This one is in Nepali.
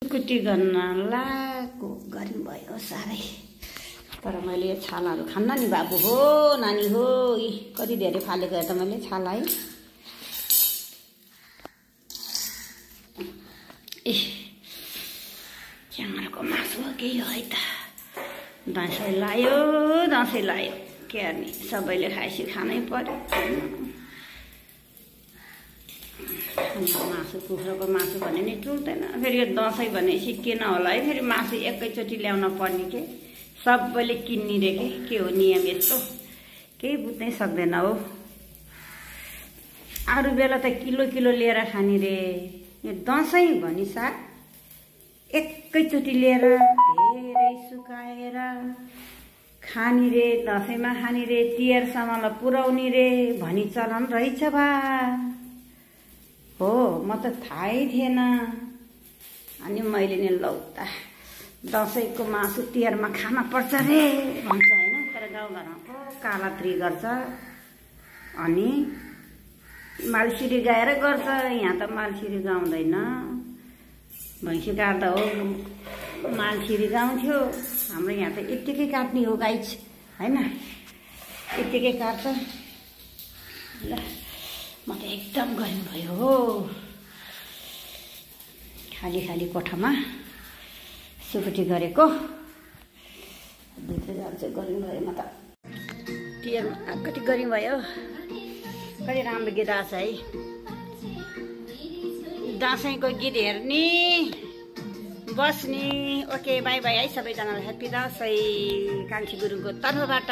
कुटी गर्न लागेको गरी भयो साह्रै। तर मैले छालाहरू खान्न नि बाबु हो नानी हो। कति धेरै फालेको हेर त मैले छाला है। च्याङ्ग्राको मासु हो केही है त। दसैँ लायो के गर्ने, सबैले खाएपछि खानै पर्यो। मासु कुखुराको मासु भने नि टुट्दैन। फेरि यो दसैँ भनेपछि किन होला है, फेरि मासु एकैचोटि ल्याउन पर्ने के, सबैले किन्ने रे के हो नियम यस्तो, केही बुझ्नै सक्दैन हो। अरू बेला त किलो किलो लिएर खाने रे, यो दसैँ भनी साथ एकैचोटि लिएर धेरै सुकाएर खाने रे, दसैँमा खाने रे, तिहारसम्मलाई पुर्याउने रे भनी चलन रहेछ बा हो। म त थाहै थिएन। अनि मैले नि लौता दसैँको मासु तिहारमा खान पर्छ रे भन्छ होइन। तर गाउँघरमा पो कालात्री गर्छ अनि मालसिरी गाएर गर्छ। यहाँ त मालसिरी गाउँदैन, भैँसी काट्दा हो मालसिरी गाउँथ्यो। हाम्रो यहाँ त यत्तिकै काट्ने हो गाइज होइन, यत्तिकै काट्छ। ल म त एकदम गर्मी भयो हो। खाली खाली कोठामा सुकुटी गरेको भित्र जान्छ गर्मी भयो। म त तिहारमा कति गर्मी भयो, कति राम्रो गीत आएको छ है। दसैँको गीत हेर्ने बस्ने। ओके बाई बाई है सबैजनालाई। ह्याप्पी दसैँ कान्छी गुरुङको तर्फबाट।